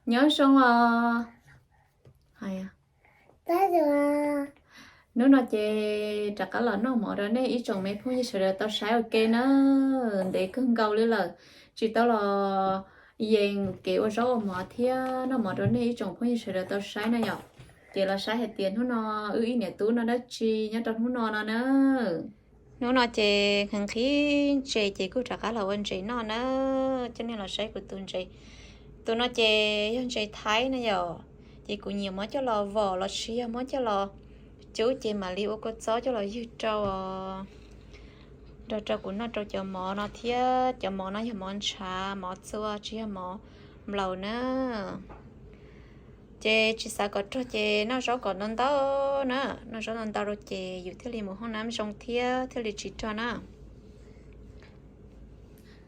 Nyob zoo os. Hnub no ces rov qab los noj mov rau nej ib tsoom me phooj ywg sawv daws tau saib ua ke na. Ntev kawg nkaus li lawm tsis tau los yees kev ua zaub ua mov thiab noj mov rau nej ib tsoom phooj ywg sawv daws tau saib na yom. Ces los saib hais tias hnub no wb ib niam tub noj dab tsi nyob rau hnub no no na. Hnub no ces nqhis nqhis ntses ces kuj rov qab los ua ntses noj na. Coj nej los saib kuv tus ntses. Tus no ces yog ntses Thaib na yom. Ces kuv nyiam muab coj los vom los sis yog muab coj los cub ces mam li ua kua txob coj los ywg rau, nrog rau kuv noj rau cov mov no thiab. Cov mov no yog mov ntshav, mov txua, tsis yog mov nplaum na. Ces tsis xav kom rog ces noj zaub kom ntau ntau na, noj zaub ntau ntau rau ces yus thiaj li mus hoob nab zoo thiab thiaj li tsis rog na.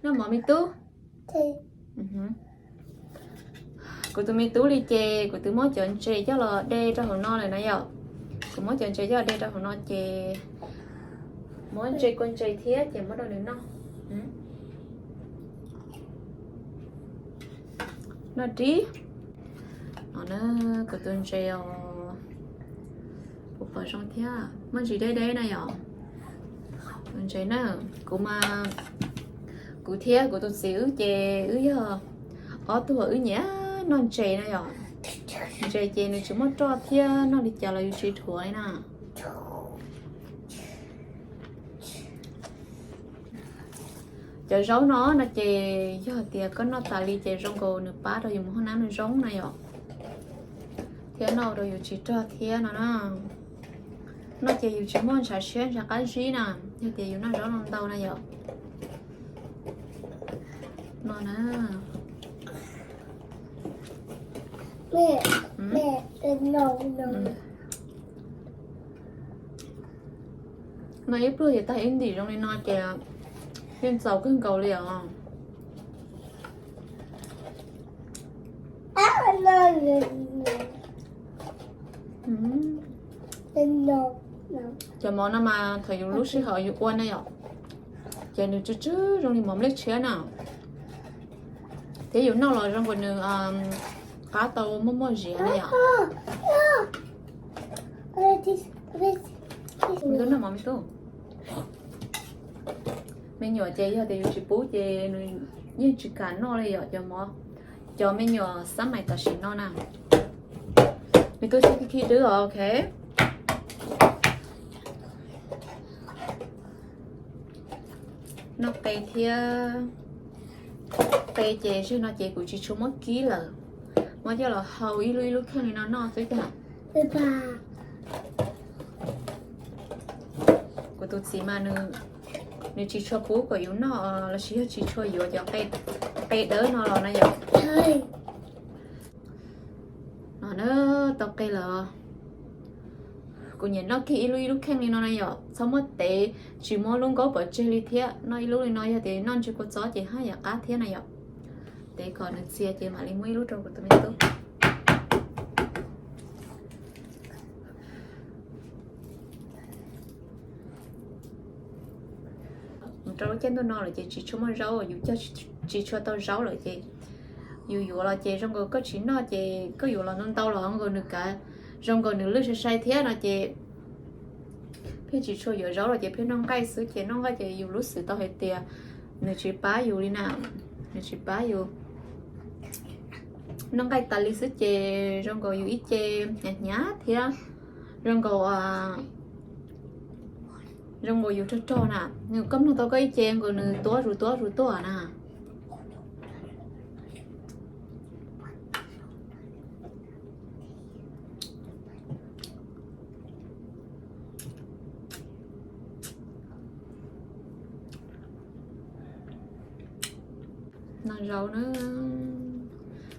Noj mov me tub. Kuv tus me tub li ces kuv twb muab cov ntses coj los de rau hauv no lawm na yom. Kuv muab cov ntses coj los de rau hauv no ces muab ntses kua ntses thiab ces muab rau nws noj. Noj dib. No na, kuv tus ntses os, puas pom zoo thiab, muaj ntsis deb deb na yom. Tus ntses na, kuv mas, kuv thiab kuv tus txiv wb ces wb yog ob tug uas wb nyiam noj ntses na yom. Ntses ces nws tsis muaj roj thiab noj li cas los yus tsis dhuav li na. Cov zaub no no ces yog tias koj noj tas li ces zoo nkaus nws pab rau yus mus hoob nab zoo na yom, thiab noj rau yus tsis rog thiab no na. Noj ces yus tsis muaj ntshav siab ntshav qab zib na, yog tias yus noj zaub no ntau na yom. No na. No ib pluag ces tag ib ntim zoo li no ces yeej txaus kawg nkaus li os. Cov mov no mas thaum yus lub sij hawm yus ua na yom, ces nws tsw tsw zoo li mov nplej tshiab na. Thiab yus noj los zoo nkaus nws qab tau muaj muaj ziav na yom. Me nyuam ces yog tias yus tsis pub ces nws yeej tsis kam noj li yom. Cov mov, cov me nyuam xab mais tam sim no na, nws twb tsis khi khi twb os, ok. Noj qe thiab. Qe ces zeg no ces kuv tsis tshua muab kib lawm, muab coj los hau ib lub ib lub kheej li no noj xwb tag. Kuv tus txiv mas nws tsis tshua pub kom yus noj los sis yog tsis tshua yuav cov qe dawb no los na yom. No na, tau qe lawm. Kuv nyiam noj kiag ib lub ib lub kheej li no na yom, txhob muab tev, tsis muab lub nkaub pov tseg li thiab. Noj ib lub li no yog tias noj ntsej kua txob ces haj yam qab thiab na yom. Tev kom nws txias ces mam li muab ib lub rau kuv tus me tub. Mus rau lub caij ntuj no lawm ces tsis tshua muaj zaub, yus cog tsis tshua tau zaub lawm ces yus yuav los ces zoo nkaus koj tsis noj ces koj yuav los ntau ntau los zoo nkaus nws kav, zoo nkaus nws lwj sai sai thiab no ces pheej tsis tshua yuav zaub los ces pheej noj nqaij xwb ces noj nqaij ces yus lub xwm tau hais tias nws tsis pab yus li na, nws tsis pab yus. Noj nqaij tas li xwb ces zoo nkaus yus ib ce hnyav hnyav thiab zoo nkaus zoo nkaus yus rog rog na, nws koj mloog tau koj ib ce nkaus nws tuab zus tuab zus tuaj na. No zaub na,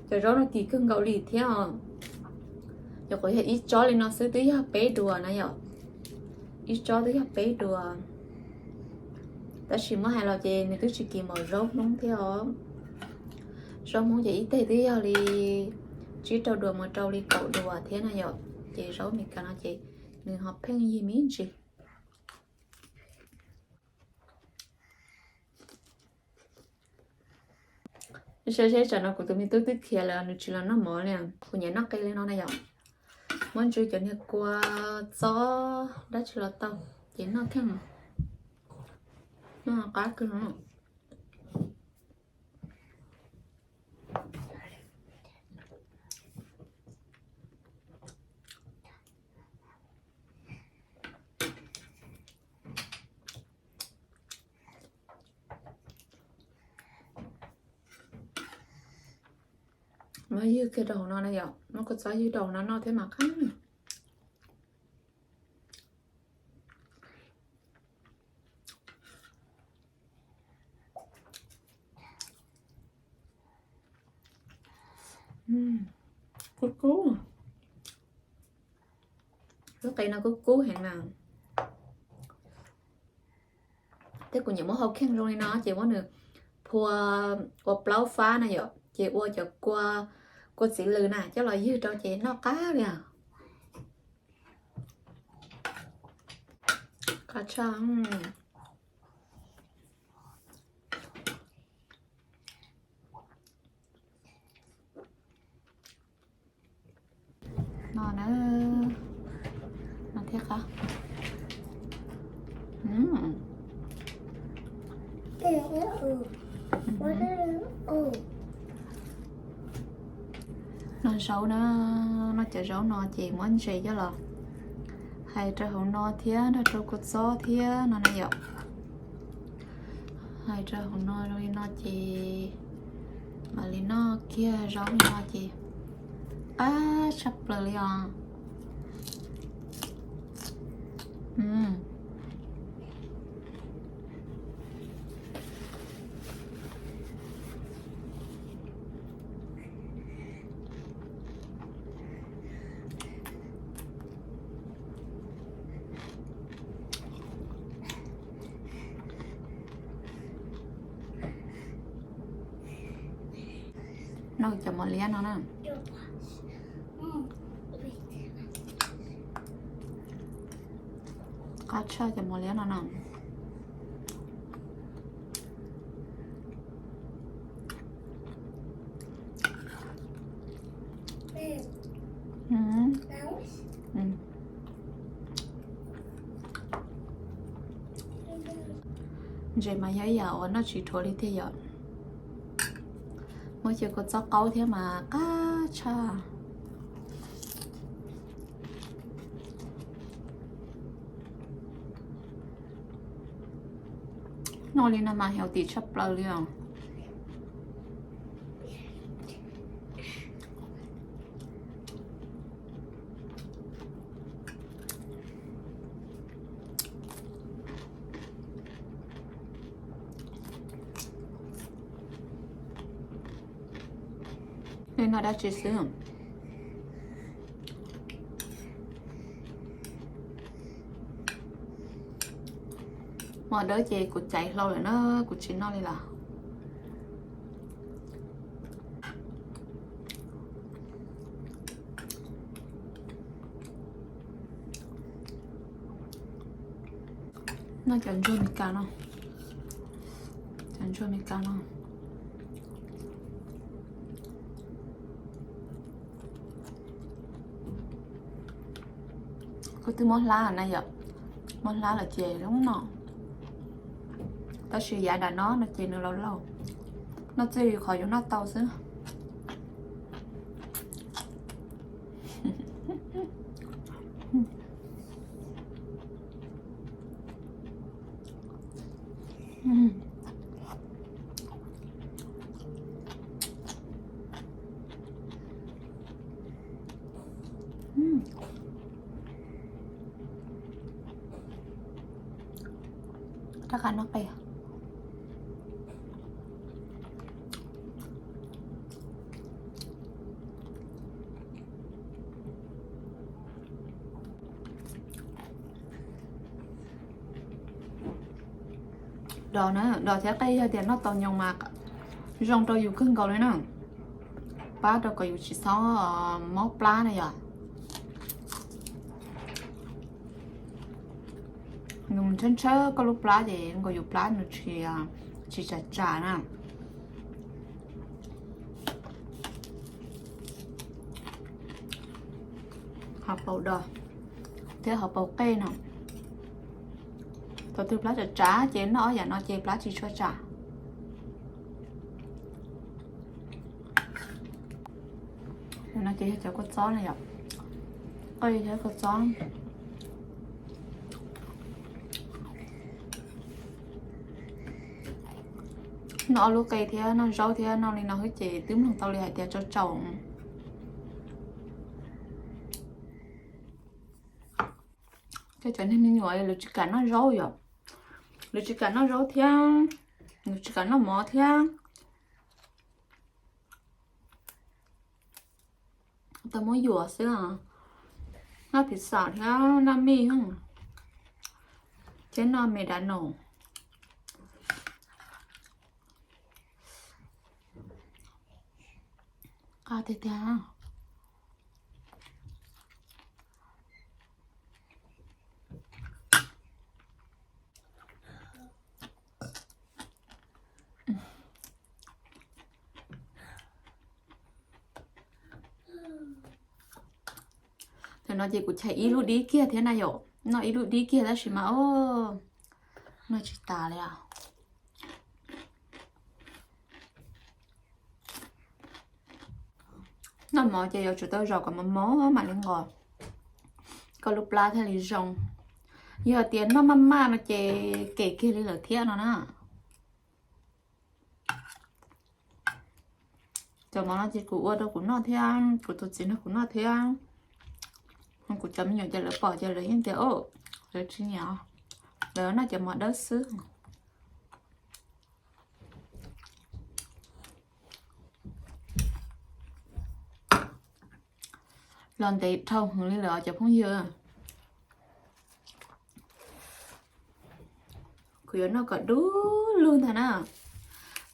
cov zaub no kim kawg nkaus li thiab os. Cov qhuav yog ib tsob li no xwb twb yog peb duas na yom, ib tsob twb yog peb duas. Tab sis muab hais los ces nws twb tsis kim npaum zaub Hmoob thiab os. Zaub Hmoob ces ib teg twb yog li tsib rau duas mus rau li kaum duas thiab na yom, ces zaub Meskas no ces nws ho pheej yig me ntsis. Saib seb tsam no kuv tus me tub twb khiav lawm nws tsis los noj mov li. Kuv nyiam noj qe li no na yom. Muab ntsw cov niag kua txob dab tsi los tau ces noj thiab. Noj qab kawg no. Muab ywg kiag rau hauv no na yom, muab kua txob ywg rau hauv no noj thiab mas qab. Kub kub. Lub qe no kub kub heev na. Thiab kuv nyiam muab hau kheej zoo li no ces muab nws phua ua plaub fab na yom, ces ua cov kua, kua txiv lws na coj los ywg rau ces noj qab li os. Qab tshaj. No na, no thiab qab. No zaub na, no cov zaub no ces muab ntses coj los hais rau hauv no thiab nrog rau kua txob thiab no na yom. Hais rau hauv no zoo li no ces mam li noj kiag zaub li no ces qab tshaj plaws li os. No cov mos liab no na. Qab tshaj cov mos liab no na. Ntses mas yog ib yam uas noj tsis dhuav li tiag yom. Muab cia kua txob qaub thiab mas qab tshaj. Noj li no mas healthy tshaj plaws li os. Li no dab tsi xwb. Mos dawb ces kuv caiv hlau lawm na, kuv tsis noj li lawm. Noj cov ntsuag Meskas no, cov ntsuag Meskas no. Kuv twb muab hlab na yom, muab hlab lawm ces zoo noj. Tab sis yav nram no no ces nws laus laus, noj txij li qhov yuav noj tau xwb. Rov qab noj qe. Dos na, dos thiab qe yog tias noj tau nyoos mas zoo rau yus kawg nkaus li na. Pab rau kom yus tsis txhob mob plab na yom. Nws ntshaw ntshaw koj lub plab ces nkaus yus plab nws tsis, tsis tsam tsam na. Hauv paus dos thiab hauv paus qej no. Thaum twg plab tsam tsav ces noj ob yam no ces plab tsis tshua tsam. No ces yog cov kua txob na yom, qej thiab kua txob. Noj ob lub qe thiab noj zaub thiab noj li no xwb ces twb mloog tau li hais tias tsau tsaus. Cov niag me nyuam lawv tsis kam noj zaub yom, lawv tsis kam noj zaub thiab, lawv tsis kam noj mov thiab. Tau muab yuam xwb os. Noj pizza thiab noj mij thiab noj McDonald's. Qab tiag tiag. Thaum no ces kuv chais ib lub dib kiag thiab na yom, noj ib lub dib kiag tab sis mas o, noj tsis tas li os. Noj mov ces yuav tsum tau zaum kom mos mos mam li nqos, koj lub plab thiaj li zoo. Yog tias noj maj maj no ces kem kiag li lawm thiab no na. Cov mov no ces kuv ua rau kuv noj thiab kuv tus txiv nrog kuv noj thiab. Kuv cov me nyuam ces lawv pom ces lawv yeej tias, lawv tsis nyiam, lawv noj cov mov dawb xwb. Los ntev dhau heev li lawm os cov phooj ywg. Kuv yuav noj kom du lug ntag na.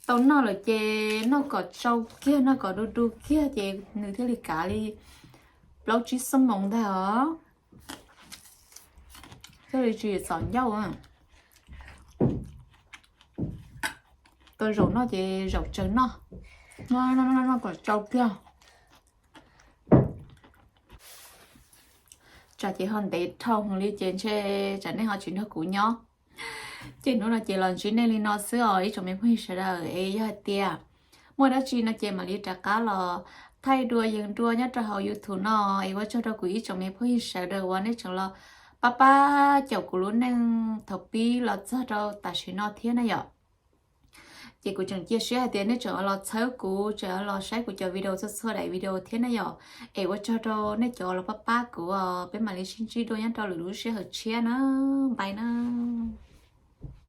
Tau noj lawm ces noj kom tsau kiag, noj kom du du kiag ces nws thiaj li kav li plaub tsib xuab moos ntag os. Thiaj li tsis txom ncauj. Tau zaum noj ces zaum tsawg noj, noj kom tsau kiag. Tsam ces ho ntev dhau heev li ces ntshe tsam nej ho tsis nrog kuv nyob. Ces hnub no ces los ntsib nej li no xwb os ib tsoom me phooj ywg sawv daws. Es yog hais tias muaj dab tsi no ces mam li rov qab los thaij dua yees dua nyob rau hauv YouTube no. Es ua tsaug rau kuv ib tsoom me phooj ywg sawv daws uas nej tseem los pab pab caum kuv lub neej thaum pib los txog rau tam sim no thiab na yom. Ces kuv tseem cia siab hais tias nej tseem los txhawb kuv, tseem los saib kuv cov video txhua txhua daim video thiab na yom. Es ua tsaug rau nej cov los pab pab kuv os, peb mam li sib ntsib dua nyob rau lwm lub sij hawm tshiab na. Bye na.